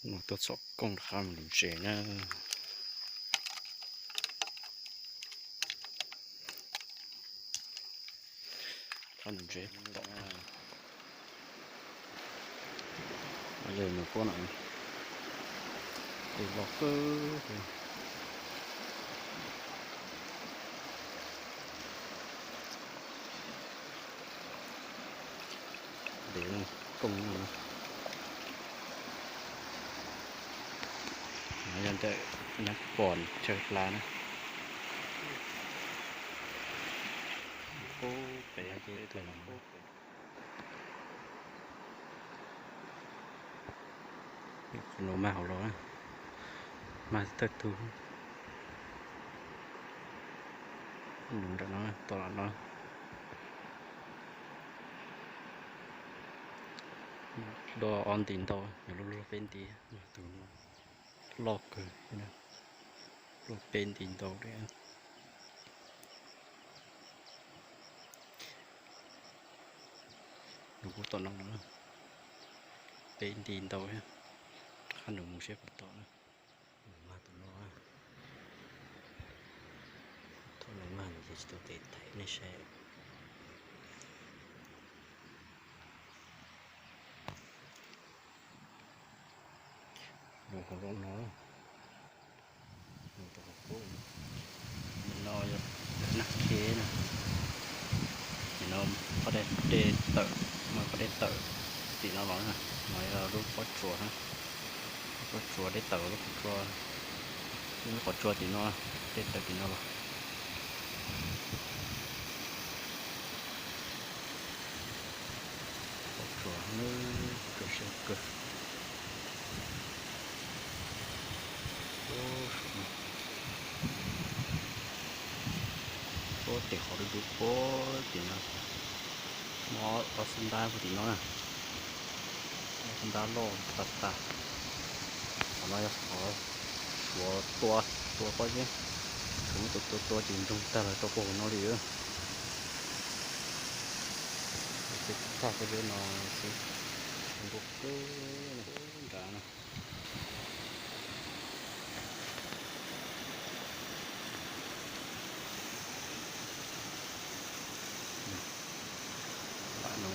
Mus tuaj txhom kooj rov qab mus ntses na. Qab mus ntses tom. Yog mus puab no, loj kawg. Dev kooj no, yog ntawm nab pom chaw hla na. Pem, qhov no mag hauv los, mag thawj tug. Nram no, tom no, loj ob nti ntau, nws loj loj peb nti. Tus no loj kawg, loj peb nti ntau li. Nws kuj tom no, peb nti ntau, rov qab nws mus seb puas tom na. Mag tus no, thaum nws mag ces tsis tau tes thaiv nej saib. Mus hauv lub no, mus rau hauv qub. Nim no yog nag khib na. Nim no pob dej, dej tawm, muaj pob dej tawm tim no los na. No yog lub pob tsuas na, pob tsuas dej tawm lub qhov tsua, lub qhov tsua tim no, dej tawm tim no los. Pob tsuas, pob tsuas siab kawg. Puag tim qhov dub dub puag tim no, muaj ob xub ntab puag tim no na. Ob xub ntab loj tas tas. Qhov no yog qhov suav tua, tua pob zeb, suav muab tua tua tua ces ntsoog tag los rau puag hauv no li. Tej txaj pob zeb no xwb, zoo nkauj kawg nrad no. Pam no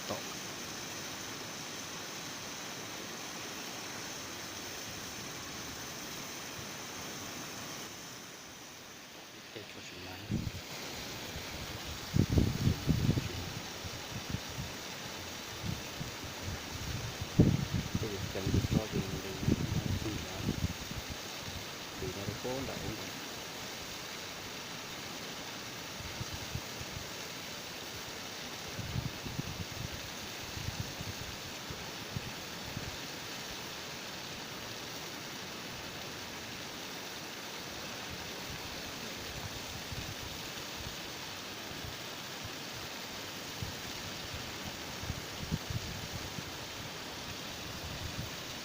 tom. Tej tsho tsis mas, tej ceev tus tsho ces nws tug nrad, tus no rau puag nram ub ntawd.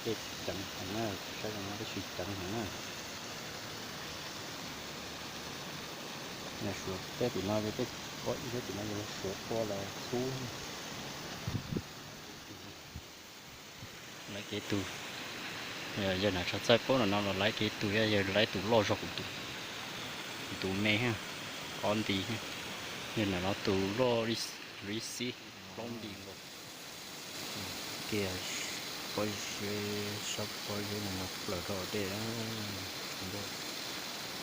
Tej ceev heev na, saib zoo no tab sis ceev heev na. Suav tej tim no, tej ko ib thiab tim no yog suav tua los xub. Laiv kev tug, yawg nam tsho txaij paub no no los laiv kev tug, yog laiv tus loj zog kuv tus, kuv tus me, ob nti, yawg nam no tus loj li xib plaub nti nkaus. Kiag pob zeb, sab pob zeb no mas plaws rau dej,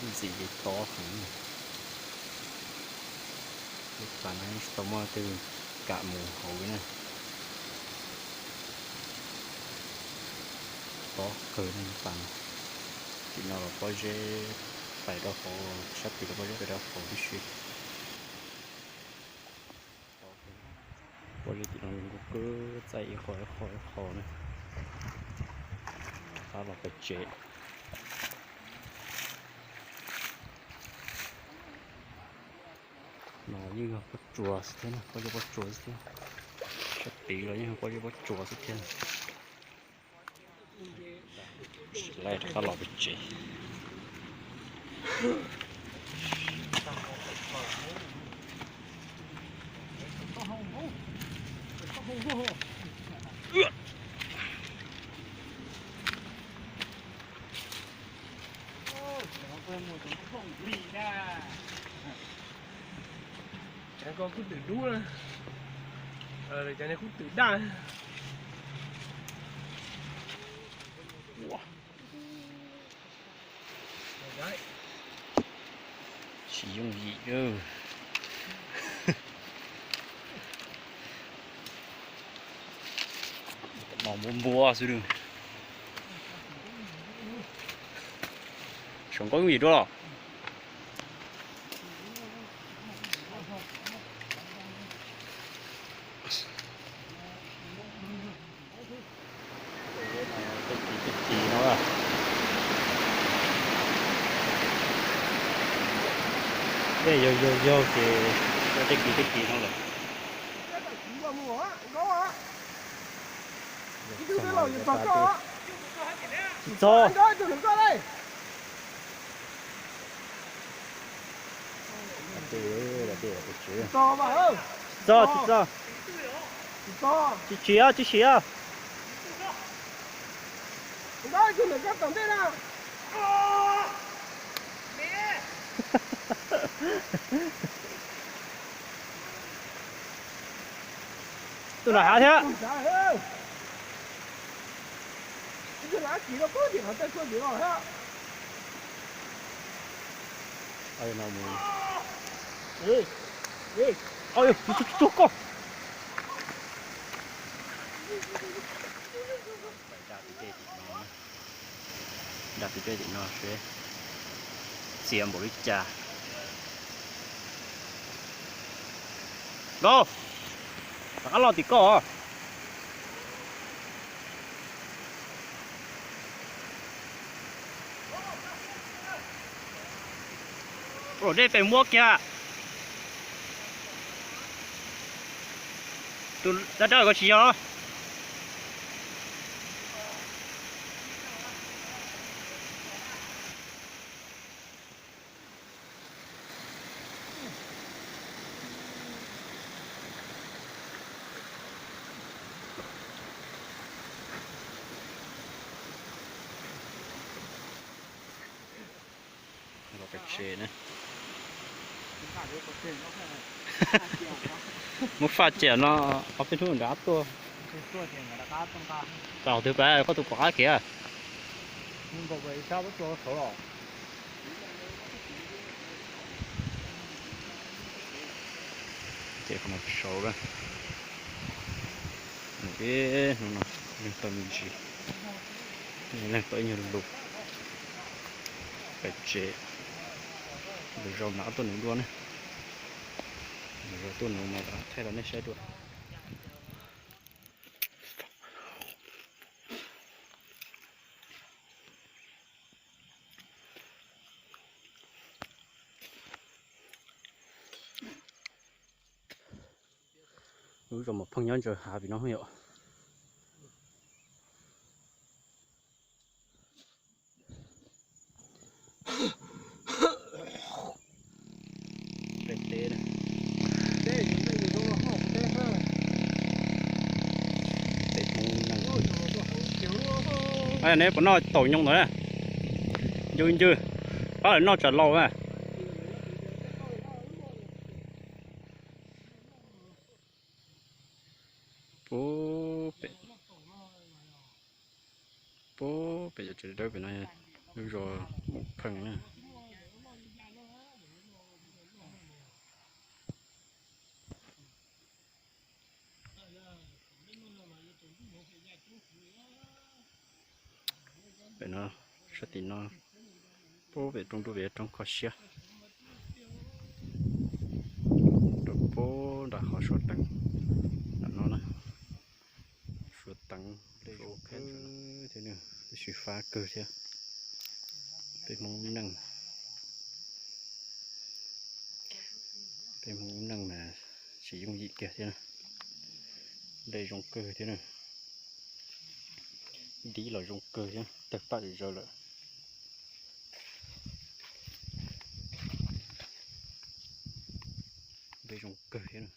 ntxim li tob heev. Tej pas no tsis tau muaj twg kam mus hauv li na. Tob kawg li pas no. Tim no los pob zeb pais rau hauv, sab tid los pob zeb pais rau hauv tib si. Pob zeb tim no zoo nkauj kawg, txaij ib qho ib qho ib qho na. Rov qab los pem tsev. No yeej yog pob tsuas xwb thiab na, pob zeb pob tsuas xwb thiab. Sab tid los yeej yog pob zeb pob tsuas xwb thiab. Tsis laij rov qab los pem tsev. Koj kub twm dub na, cov niag kub twm daj. Tsis yooj yim. Mos npua npua xwb. Saum nkaub yooj yim dua los. Tej kis tej kis no, tej yog yog yog ces tej kis tej kis no lawm. Tsis txog. Tsis txog, tsis txog. Tsis siav, tsis siav. Tuaj nram hav thiab. Tsuag koj. Da tus dej tim no seb txias npaum li cas. Nkauj, rov qab los tim koj. Ua dej pem muab kiag. Tus dab dab ko tsis yog. Los pem tsev na. Muab faj ciam no, ob peb hnub nrad tuaj. Tau twg pas koj tus pom qab kev. Ces qhov no saud na, ib hnub no neeg tau me ntsis, neeg tau ib nyuag lus. Pem tsev, lwm zaus nrad tuaj nuv dua ne. Lwm zaus tuaj nuv mas thaij rau nej saib dua. Lub zos Mos Pheej nyob ntsaws hav pem no yom. Peb teb na. Peb Hmoob neeg. Neb puas noj taum nyoos ntawd na? Ncw ncw, pab lawv noj tsam laus na. Puag pem, puag pem cov tsev dawb pem no, lub zos Mus Pheej na. Pem no, sab tim no, puag pem roob dub pem roob kho siab. Rau puag nram qhov suav teev nram no na. Suav teev, suav kheeb thiab, tab sis fab kawg thiab. Peb Hmoob neej, peb Hmoob neej mas tsis yooj yim kiag thiab na. Nplej zoo kawg thiab na. Dib los zoo kawg thiab, tawg paj zawm zaws lawm. Nplej zoo kawg thiab na.